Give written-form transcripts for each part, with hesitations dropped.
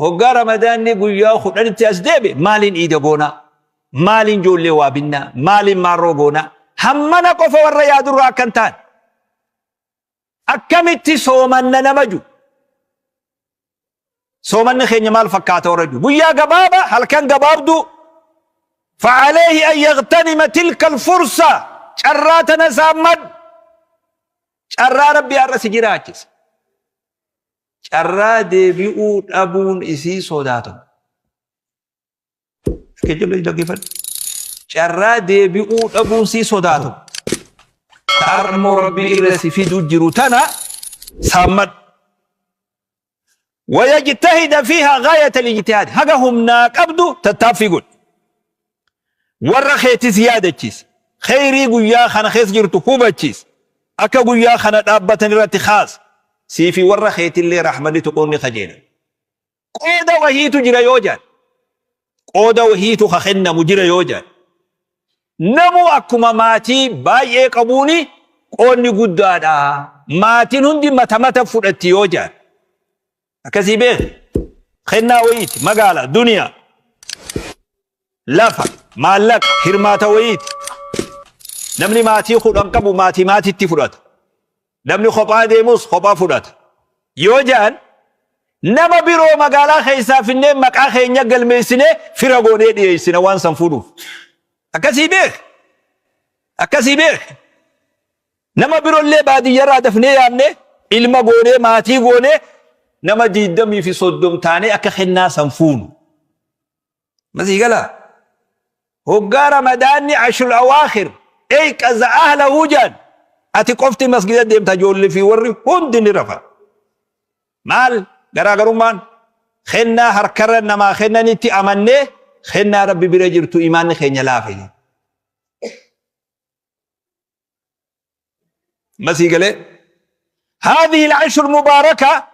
Hoggaa Ramadaanni guyyaa kudhanitti as deebi'e maaliin iida goonaa? Maaliin ijoollee waa binnaa? Maaliin maarroo goonaa? Hammana qofa warra yaadurraa akka hin taane. Akkamitti soomanna nama ju? Soomanni keenya maal fakkaata warra ju? Guyyaa gabaabaa halkan gabaabduu فعليه أن يغتنم تلك الفرصة carraa tana saammadhu. Carraa Rabbi har'a si jiraachise. Carraa deebi'uu dhabuun isii sodaatamu. Dhaggeeffadhu. Carraa deebi'uu dhabuun sii sodaatamu. Har'a Rabbi irra si fiduu jiru tana saammadhu. ويجتهد فيها غاية الاجتهاد haga humnaa qabdu tattaaffii godhi. Warra keetis yaadachiis. Kheyrii guyyaa kana keessa jirtu hubachiis. Akka guyyaa kana dhaabbatan irratti kaas. Sii fi warra keetillee rahmanni tuquun ni kajeela. Qooda wahiitu jira yoo jedhan. Qooda wahiitu ka kennamu jira yoo jedhan. Namuu akkuma maatii baay'ee qabuuni qoodni guddaadha. Maatiin hundi mata mata fudhatti yoo jedhan. Akkasii beeki. Kennaa wayiiti, magaala, duniyaa, lafa, maallaqa, hirmaata wayiiti. Namni maatii 10 qabu maatii maatitti fudhata. Namni kophaa deemus kophaa fudhata. Yoo jedhan nama biroo magaalaa keessaa finnee maqaa keenya galmeessinee fira goonee dhiyeessina waan san fuudhuuf. Akkasii beeki. Akkasii beeki. Nama birollee baadiyyarraa dafnee yaamnee ilma goonee maatii goonee nama 20 fi 30 taanee akka kennaa san fuunu. Masii galaa? Hoggaa Ramadaanni ashrul awaakhir eyqaza ahlahu jedhan ati qofti masgida deemta ijoollee fi warri hundi ni rafa. Maal garaagarummaan? Kennaa harkarra namaa kennanitti amannee kennaa Rabbi bira jirtu imaanni keenya laafe. Masii galee. هذه العشر المباركة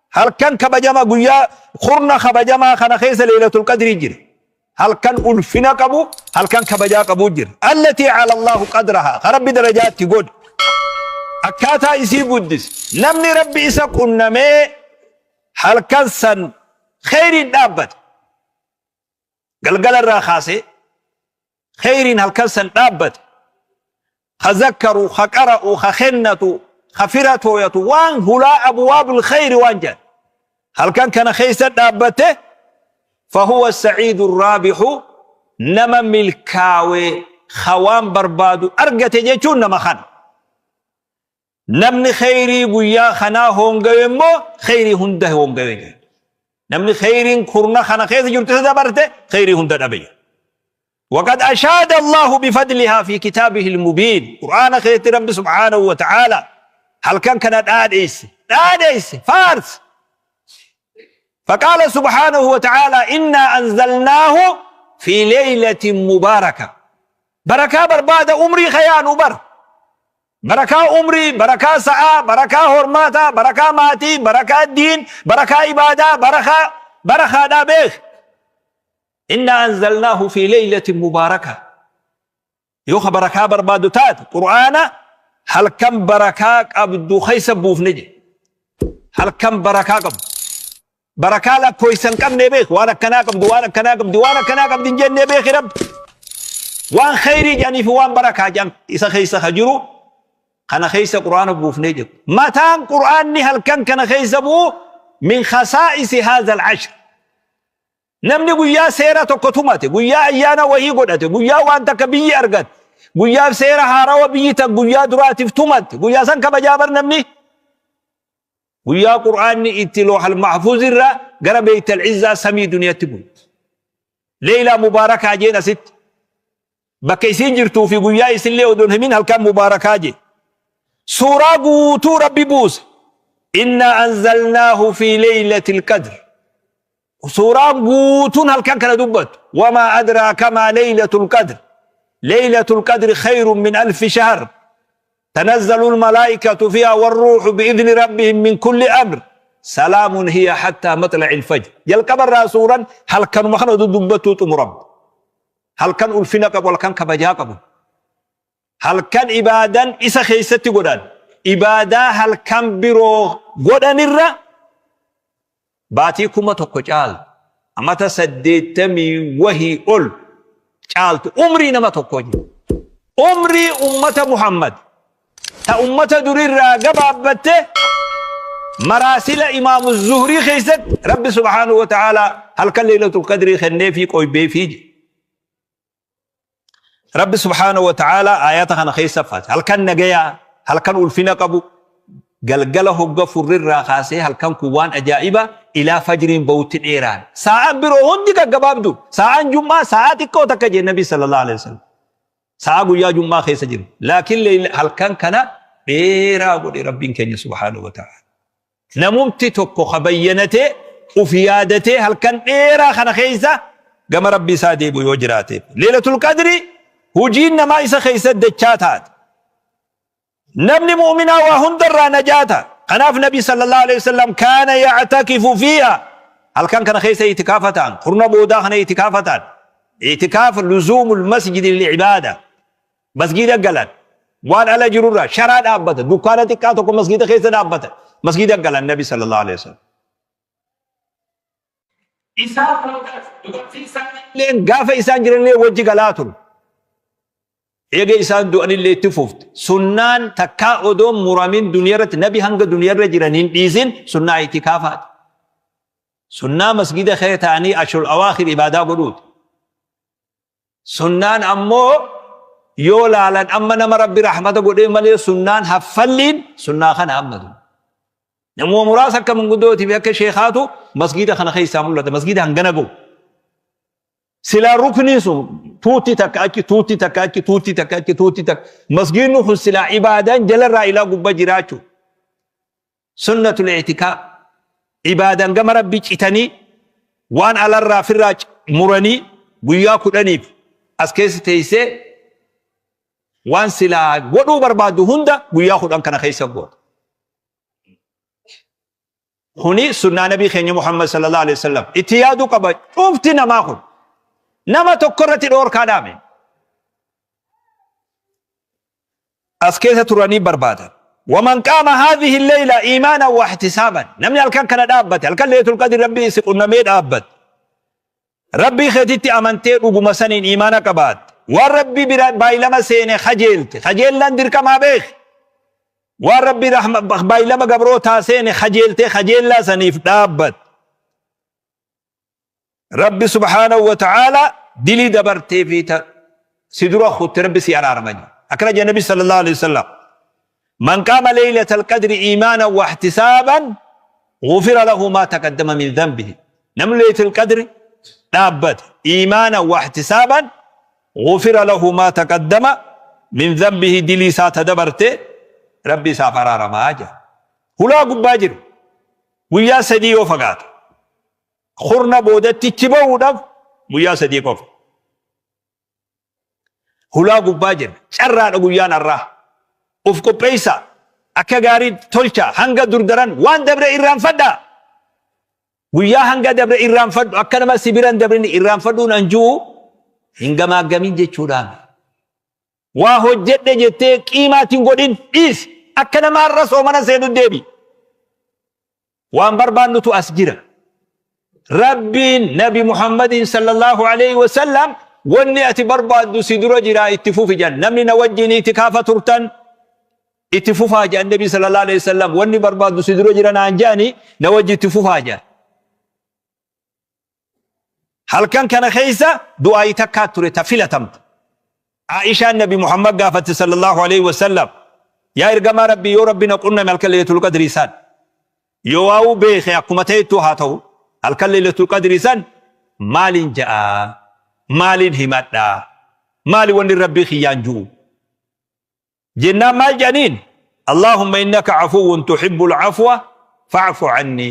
halkan kabajama guyyaa kurna kabajamaa kana keessa Laylatul Qadrii jira. Halkan ulfina qabu, halkan kabajaa qabu jira. التي أعلى الله قدرها ka Rabbi darajaatti godhe. Akkaataa isii guddise. Namni Rabbi isa qunnamee halkan san kheyriin dhaabbate. Galgala irraa kaasee kheyriin halkan san dhaabbate. Ka zakkaru, ka qara'u, ka kennatu, ka fira tooyatu waan hulaa أبواب الخير waan jedhan. Halkan kana keessa dhaabbate فهو السعيد الرابح nama milkaawe ka waan barbaadu argate jechuun nama kana. Namni kheyrii guyyaa kanaa hoongawe immoo kheyrii hunda hoongawe jedha. Namni kheyriin kurna kana keessa jirtu isa dabarte kheyrii hunda dhabe jedha. وقد أشاد الله بفضلها في كتابه المبين. قرآن خيرت رب سبحانه وتعالى halkan kana dhaadheesse dhaadheesse faarse. فقال سبحانه وتعالى: إنا أنزلناه في ليلة مباركة. بركة بربادة عمري خيان بر بركة عمري، بركة ساعة، بركة هرماتا، بركة ماتي، بركة الدين، بركة عبادة، بركة بركة دابيخ. إنا أنزلناه في ليلة مباركة. Yoo barakaa barbaadu taate Qur'aana halkan barakaa qabdu keessa buufne jedhe. Halkan barakaa qabdu. Barakaa lakkoofsa hin qabne beek, waan akkanaa qabdu, waan akkanaa qabdi, waan akkanaa qabdi hin jennee beeki. Rabbi waan khayrii jedhanii fi waan barakaa jedhan isa keessa ka jiru kana keessa Qur'aana buufnee jedhu. Mataan Qur'aanni halkan kana keessa bu'u من خصائص هذا العشر. Namni guyyaa seera tokko tumate, guyyaa ayyaana wahii godhate, guyyaa waan takka biyyi argate, guyyaa seera haarawa biyyi tan guyyaa duraatiif tumatte, guyyaa san kabajaa bar namni. Guyyaa Qur'aanni itti loohal mahfuuz irraa gara Beeytal Izzaa samii duniyaatti bu'e. Leeylaa mubaarakaa jeen asitti. Bakka isiin jirtuu fi guyyaa isillee odoon himin halkan mubaarakaa jee. Suuraa guutuu Rabbi buuse. إنا أنزلناه في ليلة القدر. Suuraan guutuun halkan kana dubbatu. وما أدراك ما ليلة القدر. ليلة القدر خير من ألف شهر. تنزل الملائكة فيها والروح بإذن ربهم من كل أمر. سلام هي حتى مطلع الفجر. Jalqaba irraa suuraan halkanuma kana dubbatu xumuramu. Halkan ulfina qabu, halkan kabajaa qabu. Halkan ibaadan isa keessatti godhan. Ibaadaa halkan biroo godhanirra Baatii 1000 caaltu, amata 80 wahii ol caaltu umrii nama tokkoo jedhe. Umrii ummata Muhammad ta ummata durirraa gabaabbatte maraasila Imaamu Zuhrii keessatti Rabbi subhaanahu wa ta'aalaa halkan Leeylatul Qadrii kenneefii qoybeefii jedhe. Rabbi subhaanahu wa ta'aalaa aayata kana keessa faate. Halkan nagayaa, halkan ulfina qabu, galgala hogga furrirraa kaasee halkan kun waan ajaa'iba ilaa fajriin bahutti dheeraan. Saa'aan biroo hundi gaggabaabdu. Saa'aan jum'aa saa'aa xiqqoo takka jee Nabi sallallahu alaihi wasallam. Saa'aa guyyaa jum'aa keessa jiru. Laakiin halkan kana dheeraa godhe Rabbiin keenya subhaanahu wa ta'ala. Namumti tokko ka bayyanatee uf yaadatee halkan dheeraa kana keessa gama Rabbi isaa deebi'u yoo jiraate. Leelatul Qadri hujiin namaa isa keessa dachaa taate. Namni mu'minaa waa hundarraa najaata. Kanaaf Nabi sallallahu alaihi wasallam kaana ya'takifu fiiha. Halkan kana keessa itikaafa ta'an, kurna boodaa kana itikaafa ta'an. Itikaafa luzuumul masjidi lil ibaada. Masgiida galan. Waan ala jirurraa sharaa dhaabbata. Dukkaana xiqqaa tokko masgiida keessa dhaabbata. Masgiida galan Nabi sallallahu alaihi wasallam. Isaa boodas dubartii isaaniillee gaafa isaan jiranillee wajji galaa ture. Eega isaan du'anillee itti fufte. Sunnaan takkaa odoo muramin duniyarratti nabi hanga duniyarra jiran hin dhiisin sunnaa itikaafaati. Sunnaa masgiida kee ta'anii ashul awaakhir ibaadaa godhuuti. Sunnaan ammoo yoo laalan amma nama Rabbi rahmata godhee malee sunnaan haffalliin sunnaa kana amma tun. Namuma muraasa akka manguddootii fi akka sheekaatu masgiida kana keessaa mul'ata. Masgiida hangana ga'u. Silaa rukniin sun tuutti takka achi tuutti takka achi tuutti takka achi tuutti takka masgiidni kun silaa ibaadaan jalarraa ilaa gubbaa jiraachuu. Sunnatul i'tikaaf ibaadan gama Rabbii citanii waan alarraa firraa muranii guyyaa kudhaniif as keessa teessee waan silaa godhuu barbaaddu hunda guyyaa 10 kana keessa goota. Kuni sunnaa nabii keenya Muhammad sallallahu alaihi wasallam itti yaaduu qaba cufti namaa kun nama tokko irratti dhoorkaa dhaame. As keessa turanii barbaadan. Waman qaama haadhihi leyla iimaanan wa ihtisaaban. Namni halkan kana dhaabbate, halkan leetul qadri Rabbii si qunnamee dhaabbate. Rabbii keetitti amantee dhuguma saniin iimaana qabaatte. Waan Rabbii bira baay'ilama seene kajeelte. Kajeellaan dirqamaa beeki. Waan Rabbii baay'ilama gabrootaa seene kajeeltee kajeellaa saniif dhaabbatte. Rabbi subhaanahu wa ta'ala dilii dabartee fi ta si dura kutte Rabbi si araarama jedhe. Akkana jedhe Nabi sallallahu alaihi wasallam. Man qaama laylatal qadri iimaanan wa ihtisaaban ghufira lahu maa taqaddama min dhanbihi. Namni laylatul qadri dhaabbate iimaanan wa ihtisaaban ghufira lahu maa taqaddama min dhanbihi dilii isaa ta dabarte Rabbi isaaf araaramaa jedhe. Hulaa gubbaa jiru. Guyyaa sadii yoo fagaate. Kurna boodatti itti bahuudhaaf guyyaa sadii qofa. Hulaa gubbaa jirra. Carraadha guyyaan har'aa. Of qopheessaa. Akka gaarii tolchaa. Hanga durdaran waan dabre irraanfadhaa. Guyyaa hanga dabre irraanfadhu. Akka nama si bira hin dabrin irraanfadhuun an ju'u hin gamaaggamin jechuudhaan. Waa hojjedhe jettee qiimaatti hin godhin dhiisi. Akka nama har'a soomana seenu deebi. Waan barbaannutu as jira. Rabbiin Nabi Muhammadiin sallallahu alaihi wasallam wanni ati barbaaddu si dura jira itti fufi jedhan. Namni na wajjin itikaafa turtan itti fufaa jedhan Nabi sallallahu alaihi wasallam wanni barbaaddu si dura jira naan jedhani na wajji itti fufaa jedhan. Halkan kana keessa du'aayi takkaa ture ta filatamte. Aishaan Nabi Muhammad gaafatte sallallahu alaihi wasallam yaa ergamaa Rabbii yoo Rabbi na qunname halkan Laylatul Qadrii san yoo waa'uu beeke akkuma ta'ettuu haa ta'u halkan Laylatul Qadrii san maaliin ja'a maaliin himadha maali wanni Rabbii kiyyaan ju'u Jennaan maal jedhaniin? Allaahumma innaka afuwwun tuhibbul afwa fa'fu anni.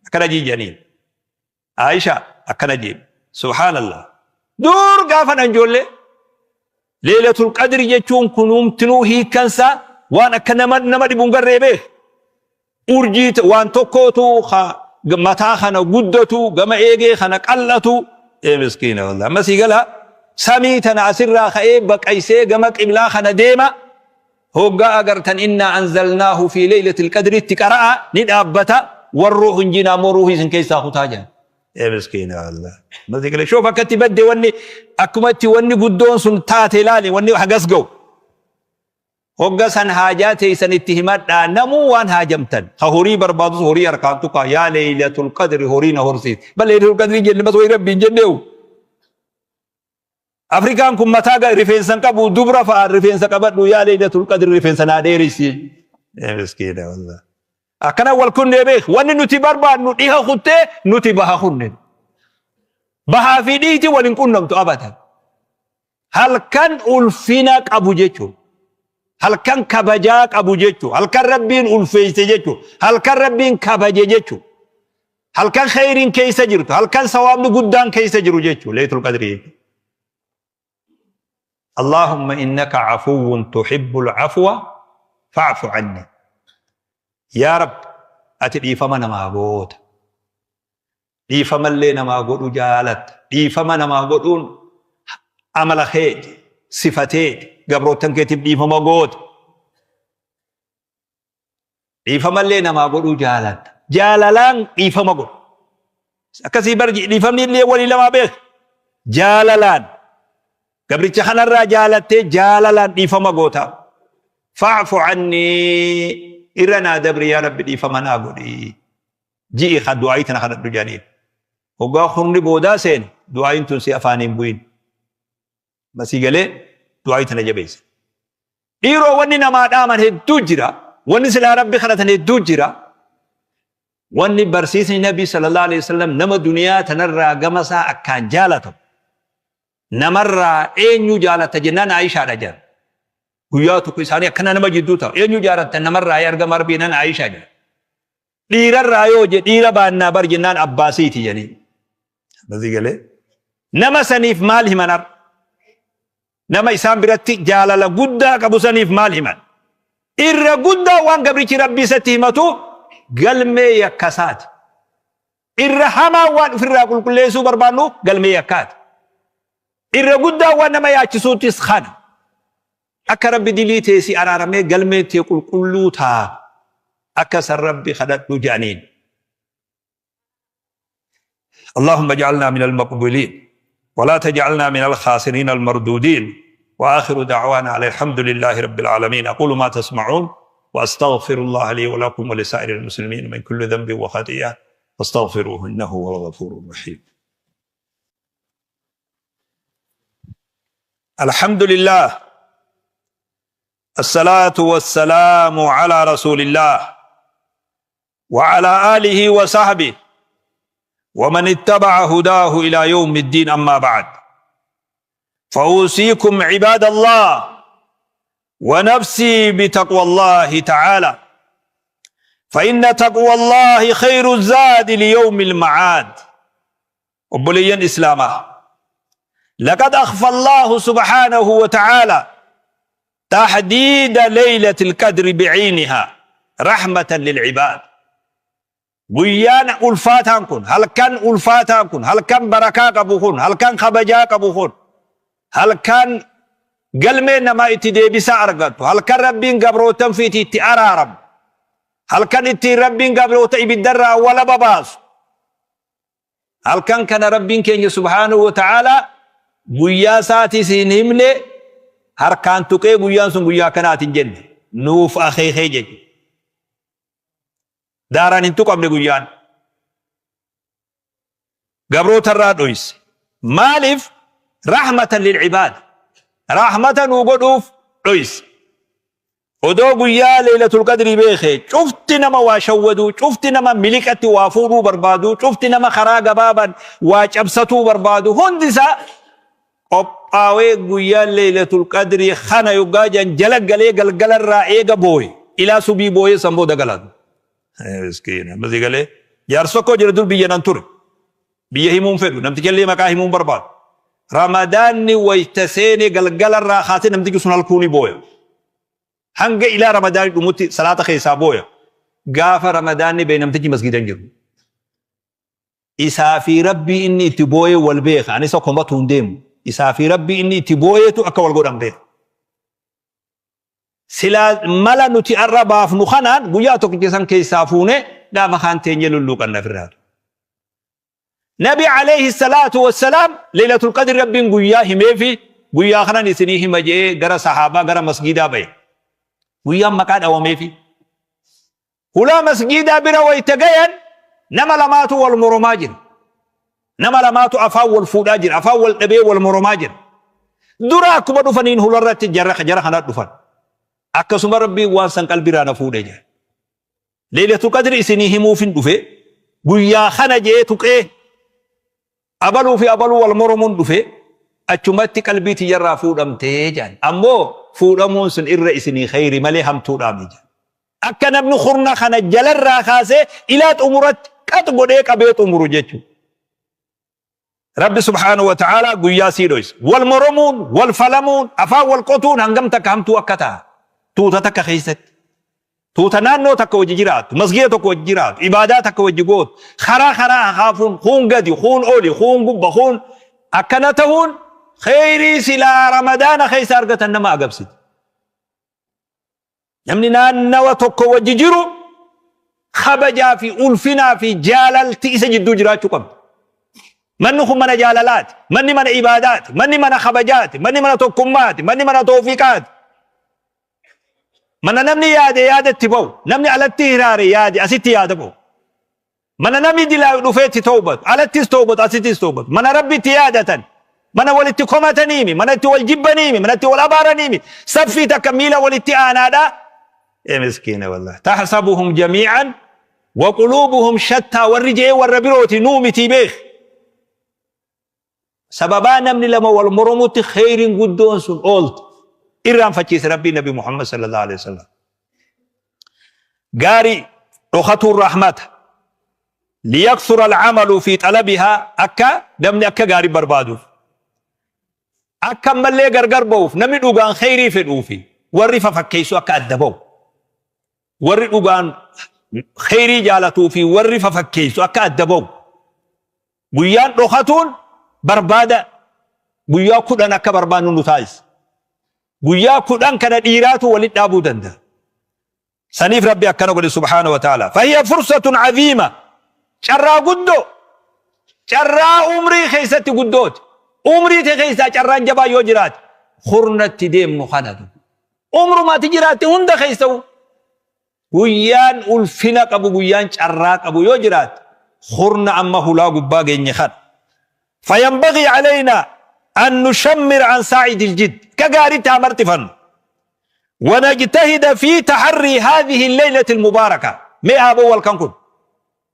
Akkana jii jedhaniin. Aisha akkana jeen. Subhaanallah. Dur gaafa nan ijoollee Leelatul Qadri jechuun kunuumtinuu hiikkansaa waan akka nama nama dhibu hin garree beek. Urjii waan tokkootu mataa kana guddatu gama eegee kana qal'atu ee miskiina wallah amma sii gala samii tana asirraa ka'ee baqaysee gama qiblaa kana deema hoggaa agartan innaa anzalnaahu fi leeylatil qadritti qara'a ni dhaabbata. Warruuhu hin jiin ammoo ruuhii isin keessaa kutaa jedhan. Ee miskiina wallah. Masi galee shoof akkatti badde wanni akkuma itti wanni guddoon sun taate ilaali wanni hagas ga'u. Hogga san haajaa teeysan itti himadhaa namuu waan haajamtan. Ka horii barbaadus horii harkaan tuqaa yaa leeylatul qadri horii na horsiisi. Bal leeylatul qadri jenne mas wayi rabbi hin jenneewu. Afrikaan kun mataa rifeensa hin qabu dubra fa'a rifeensa qabadhu yaa leeylatul qadri rifeensa naa dheerisi. Ee miskiina wallah. Akkana wal kunnee beek wanni nuti barbaadnu dhiha kuttee nuti baha kunne. Bahaa fi dhiiti wal hin qunnamtu abadan. Halkan ulfina qabu jechuun. Halkan kabajaa qabu jechuun. Halkan Rabbiin ulfeesse jechuun. Halkan Rabbiin kabaje jechuun. Halkan kheyriin keessa jirtu. Halkan sawaabni guddaan keessa jiru jechuun. Leeylatul Qadrii jechuun. Allahumma innaka afuwwun tuhibbul afwa fa'fu anni. Yaa Rabbi ati dhiifama namaa goota. Dhiifamallee namaa godhu jaalatta. Dhiifama namaa godhuun amala keeti, sifa teeti, gabroottan keetiif dhiifama goota. Dhiifamallee namaa godhuu jaalatta. Jaalalaan dhiifama godhu. Akkasii bar dhiifamni illee walii lamaa beek. Jaalalaan gabricha kanarraa jaalattee jaalalaan dhiifama goota. Fa'fu annii irra naa dabri yaa Rabbi dhiifama naa godhi. Ji'i ka du'aayii tana kadhadhu jedhaniin. Hoggaa kurni boodaa seene du'aayiin tun si afaaniin hin bu'in. Masii galee du'aayii tana jabeessa. Dhiiroo wanni namaa dhaaman hedduu jira. Wanni silaa Rabbi kadhatan hedduu jira. Wanni barsiisni Nabii sallallahu alaihi wasallam nama duniyaa tanarraa gama isaa akkaan jaalatamu. Namarraa eenyu jaalatta jennaan Aayishaadha jedhan. Guyyaa tokko isaanii akkana nama jidduu ta'u. Eenyu jaalatta namarraa ergama Rabbii jennaan Aayishaa jedhan. Dhiirarraa yoo je dhiira baannaa bar jennaan abbaasiiti jedhanii. Masii galee. Nama saniif maal himan har? Nama isaan biratti jaalala guddaa qabu saniif maal himan? Irra guddaa waan gabrichi Rabbii isatti himatu galmee yakkasaati. Irra hamaa waan ofirraa qulqulleessuu barbaannu galmee yakkaati. Irra guddaa waan nama yaachisuuttis kana. Akka Rabbi dilii tee si araaramee galmeen tee qulqulluu taatu akka san Rabbi kadhadhu je'aniin. اللهم اجعلنا من المقبولين ولا تجعلنا من الخاسرين المردودين وآخر دعوانا على الحمد لله رب العالمين أقول ما تسمعون وأستغفر الله لي ولكم ولسائر المسلمين من كل ذنب وخطيئة فاستغفروه إنه هو الغفور الرحيم الحمد لله الصلاة والسلام على رسول الله وعلى آله وصحبه ومن اتبع هداه إلى يوم الدين أما بعد فأوصيكم عباد الله ونفسي بتقوى الله تعالى فإن تقوى الله خير الزاد ليوم المعاد Obboleeyyan Islaamaa! Laqad akhfa Allaahu subhaanahu wa ta'aalaa tahdiida laylatil qadri bi'aynihaa rahmatan lil ibaad. Guyyaan ulfaataan kun, halkan ulfaataan kun, halkan barakaa qabu kun, halkan kabajaa qabu kun, halkan galmeen namaa itti deebisaa argattu, halkan Rabbiin gabroottan fiiti itti araaramu, halkan ittiin Rabbiin gabroota ibiddarraa walaba baasu, Halkan kana Rabbiin keenya subhaanahu wa ta'aalaa guyyaa isaatis hin himne harkaan tuqee guyyaan sun guyyaa akkanaati hin jenne nuuf akeekee jechuudha. Daaraan hin tuqamne guyyaan. Gabroota irraa dhoyse. Maaliif? Rahmatan lil ibaad. Rahmata nuu godhuuf dhoyse. Odoo guyyaa Leeylatul Qadrii beekee, cufti nama waa shawwaduu, cufti nama miliqatti waa fuudhuu barbaadu, cufti nama karaa gabaaban waa cabsatuu barbaadu hundi isaa qophaawee guyyaa Leeylatul Qadrii kana yoggaa jedhan jala galee galgala irraa eega booye ilaa subii booyee san booda galan. Miskiina. Masii galee jaarsi tokko jira dur biyya nan ture. Biyya himuu hin fedhu. Namtichallee maqaa himuu hin barbaadu. Ramadaanni wayta seene galgala irraa kaasee namtichi sun halkuu ni booya. Hanga ilaa Ramadaanni dhumutti salaata keessaa booya. Gaafa Ramadaanni bahe namtichi masgiida hin jiru. Isaa fi Rabbii inni itti booyee wal beeka. Ani isa komatu hin deemu. Isaa fi Rabbii inni itti booyeetu akka wal godhan beeka. Silaa mala nuti arra baafnu kanaan guyyaa tokkicha san keessaa fuune Gaafa kaan teenyee lulluuqanna ofirraa. Nabi alayhi salaatu wassalaam Laylatul Qadr Rabbiin guyyaa himeefi guyyaa kanan isinii hima je'ee gara sahaabaa gara masgiidaa bahe. Guyyaan maqaa dhawameefi. Hulaa masgiidaa bira wayta gayan nama lamaatu wal moromaa jira. Nama lamaatu afaan wal fuudhaa jira. Afaan wal dhabee wal moromaa jira. Dura akkuma dhufaniin hularratti jara jara kana dhufan. Akkasuma Rabbiin waan san qalbiirraa na fuudhe jedhe. Leeylatul Qadri isinii himuufin dhufe guyyaa kana je'ee tuqee abaluu fi abaluu wal moromuun dhufe achumatti qalbii tiyyarraa fuudhamtee jedhan. Ammoo fuudhamuun sun irra isinii kheyri malee hamtuudhaami jedhan. Akka namni kurna kana jalarraa kaasee ilaa xumuratti qax godhee qabee xumuru jechuudha. Rabbi subhaanahu wa ta'aalaa guyyaa sii dhoysa. Wal moromuun, wal falamuun, afaan wal qotuun hangam takka hamtuu akka ta'a. Tuuta takka keessatti. Tuuta naannoo takka wajji jiraattu, masgiida tokko wajji jiraattu, ibaadaa takka wajji gootu, karaa karaa hakaafuun, kuun gadi, kuun oli, kuun gubba, kuun akkana tahuun kheyrii silaa Ramadaana keessa argatan nama agabsiti. Namni naannawa tokko wajji jiru kabajaa fi ulfinaa fi jaalalti isa jidduu jiraachuu qabdi. Manni kun mana jaalalaati, manni mana ibaadaati, manni mana kabajaati, manni mana tokkummaati, manni mana toofiqaati. Mana namni yaade yaada itti ba'u, namni alatti hiraare yaade asitti yaada ba'u. Mana namni dilaayu dhufee itti tawbatu, alattis tawbatu, asittis tawbatu. Mana Rabbi itti yaadatan, mana walitti komataniimi, mana itti wal jibbaniimi, mana itti wal abaaraniimi, saffii takka miila walitti aanaadha. Ee miskiina wallahi. Tahsabuhum jamii'an wa quluubuhum shattaa warri je'ee warra birooti nuu mitii beek. Sababaa namni lama wal moromutti kheyriin guddoon sun oolte. Irraanfachiise Rabbiin Nabi Muhammad sallallahu alaihi wasallam. Gaarii dhokatuun rahmata. Liyakthura al'amalu fi xalabihaa akka namni akka gaarii barbaaduuf. Akka ammallee gargar ba'uuf namni dhugaan kheyrii fedhuufi warri fafakkeessu akka adda ba'u. Warri dhugaan kheyrii jaalatuu fi warri fafakkeessu akka adda ba'u. Guyyaan dhokatuun barbaada guyyaa 10 akka barbaannu nu taasisa. Guyyaa 10 kana dhiiraatu walitti dhaabuu danda'a. Saniif Rabbi akkana godhe subhaana wa ta'ala. Fahiya fursatun aziima. Carraa guddoo. Carraa umrii keessatti guddooti. Umrii tee keessaa carraan jabaa yoo jiraate kurnatti deemnu kanatu. Umruma ati jiraatte hunda keessa'u Guyyaan ulfina qabu guyyaan carraa qabu yoo jiraate kurna amma hulaa gubbaa geenye kana. Fayanbagii alaynaa an nushammir an saa'idil jidd. Akka gaariitti haa marxifannu. Wanajtahida fi taharrii haadhihi leylati almubaaraka. Mee haa ba'u halkan kun.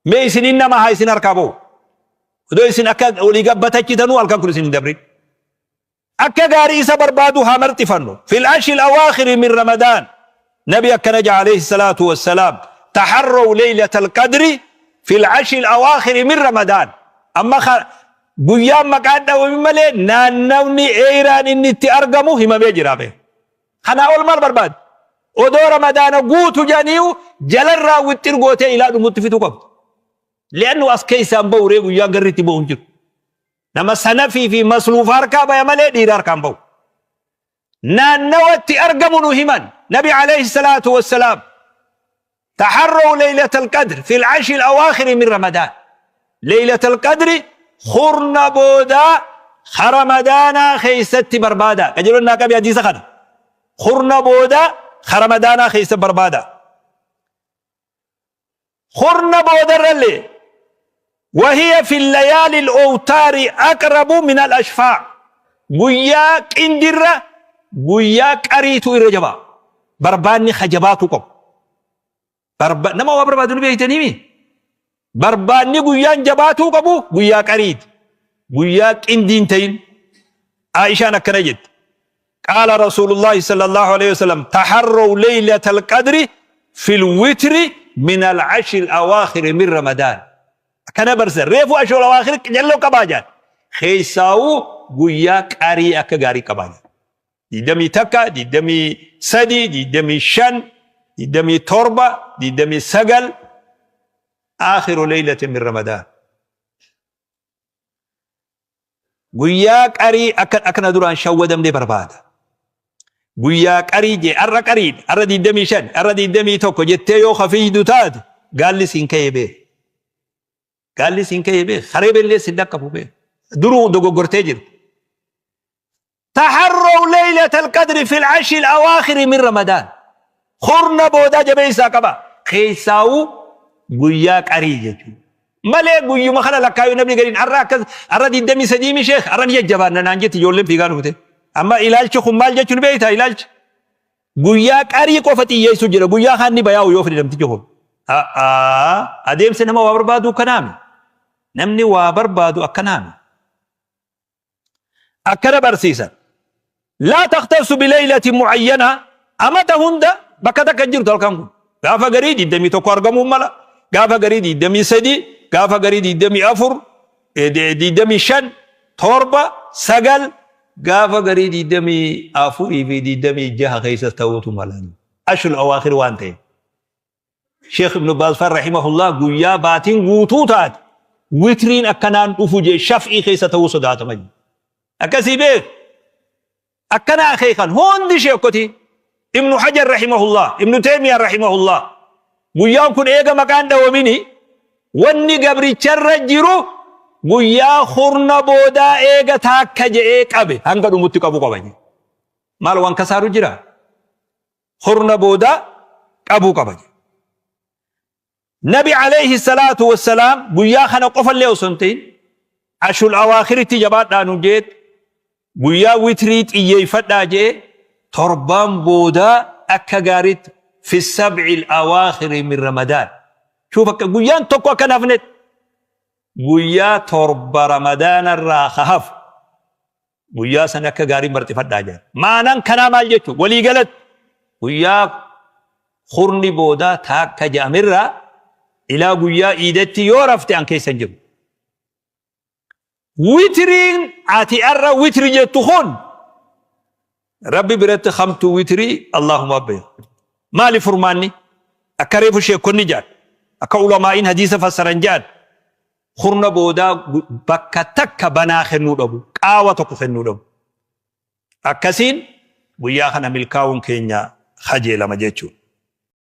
Mee isiniin nama haa isin harkaa ba'u. Odoo isin akka olii gabbatachitanuu halkan kun isin hin dabrin. Akka gaarii isa barbaaduu haa marxifannu. Fil ashril awaakhiri min Ramadaan. Nabi akkana ja'a alayhi salaatu wassalaam. Taharraw laylatal qadri fil ashril awaakhiri min Ramadaan. Amma guyyaan maqaan dhawame malee naannawni eeyraan inni itti argamu himamee jira bee. Kanaa ol maal barbaadda? Odoo Ramadaana guutu jedhaniiyu jalarraa wixxir gootee ilaa dhumutti fituu qabdu. Li'annu as keessaan bahu ree guyyaan garri itti bahu hin jiru. Nama sanafii fi masluufa harkaa baya malee dhiira harkaan bahu. Naannawatti argamu nu himan. Nabi alayhi salaatu wassalaam. Taharraw laylatal qadr fil ashri al-awaakhiri min Ramadaan. Laylatal qadri kurna boodaa ka Ramadaanaa keessatti barbaada. Qajeelonni naa qabi hadiisa kana. Kurna boodaa ka Ramadaanaa keessa barbaada. Kurna boodarrallee wahiya fi layaali al-awtaari aqrabu min al-ashfaa. Guyyaa qindirra guyyaa qariitu irra jabaa. Barbaanni hajabaatu qabu. Nama waa barbaadu ni beektaniimi. Barbaanni guyyaan jabaatuu qabu guyyaa qariiti. Guyyaa qindiin ta'in. Aishaan akkana jette. Qaala Rasuulullaahi sallallaahu aleyhi wasallam taharraw leylatal qadri fil witri min al ashril awaakhiri min ramadaan. Akkana barsiisan reefu ashril awaakhir qajalloo qabaa jedhan. Keessaawuu guyyaa qarii akka gaarii qabaa jedhan. 21, 23, 25, 27, 29 aakhiru leylatin min ramadaan. Guyyaa qarii akka akkana duraan shawwadamne barbaada. Guyyaa qarii jee har'a qariidha har'a 25 har'a 21 jettee yoo kafiiydu taate Gaalli siin ka'ee beek. Gaalli siin ka'ee beek. Haree bellee sin dhaqqabu beek. Duruu dogoggortee jirti. Taharraw laylatal qadri fil ashil awaakhiri min Ramadaan. Kurna boodaa jabeessaa qaba. Keessaawuu guyyaa qarii jechuudha. Malee guyyuma kana lakkaayuu namni gadiin har'a akkas har'a 23 mi sheekh har'a ni jajjabaanna naan jetti ijoolleen fiigaa dhufte. Amma ilaalchi kun maal jechuun beektaa ilaalchi? Guyyaa qarii qofa xiyyeessu jira. Guyyaa kaan ni bayaa'u yoo fedhe namtichi kun. Adeemsa nama waa barbaadu akkanaami. Namni waa barbaadu akkanaami. Akkana barsiisan. Laa takhtassu bilaylatin mu'ayyana amata hunda bakka takka hin jirtu halkan kun. Gaafa garii 21 argamuu mala. Gaafa garii 23, gaafa garii 24, 25, 7, 9, gaafa garii 24 fi 26 keessa ta'uutu mala. Ashrul awaakhir waan ta'eef. Sheekh Ibn Baaz faan rahimahullah guyyaa baatiin guutuu taate witriin akkanaan dhufu jee shaf'ii keessa ta'uu sodaatama jee. Akkasii beek. Akkana akeekan hundi sheekotii. Ibn Hajar rahimahullah, Ibn Taymiyyah rahimahullah. Guyyaan kun eega maqaan dhawamini wanni gabricharra jiru guyyaa kurna boodaa eega taakka je'ee qabe hanga dhumutti qabu qaba jee. Maal waan kasaaru jira? Kurna boodaa qabuu qaba jedhe. Nabi alayhi salaatu wassalaam guyyaa kana qofallee osoo hin ta'in ashul awaakhiritti jabaadhaa nu jeet guyyaa witrii xiyyeeffadhaa jee torbaan boodaa akka gaariitti fi sab'il awaakhiri min ramadaan. Shuuf akka guyyaan tokko akka hin hafnetti guyyaa torba ramadaanarraa ka hafu Guyyaa san akka gaarii marxifadhaa jedhan. Maanaan kanaa maal jechuun walii galatti guyyaa kurni boodaa taakka jedhamirraa ilaa guyyaa iidatti yoo rafte an keessa hin jiru. Witiriin ati arra witri jettu kun Rabbi biratti hamtuu witrii Allahuma beeka. Maali furmaanni? Akka reefu sheekonni jedhan akka ulamaa'iin hadiisa fassaran jedhan Kurna boodaa bakka takka banaa kennuu dhabu, qaawa tokko kennuu dhabu. Akkasiin guyyaa kana milkaa'uun keenya kajeelama jechuudha.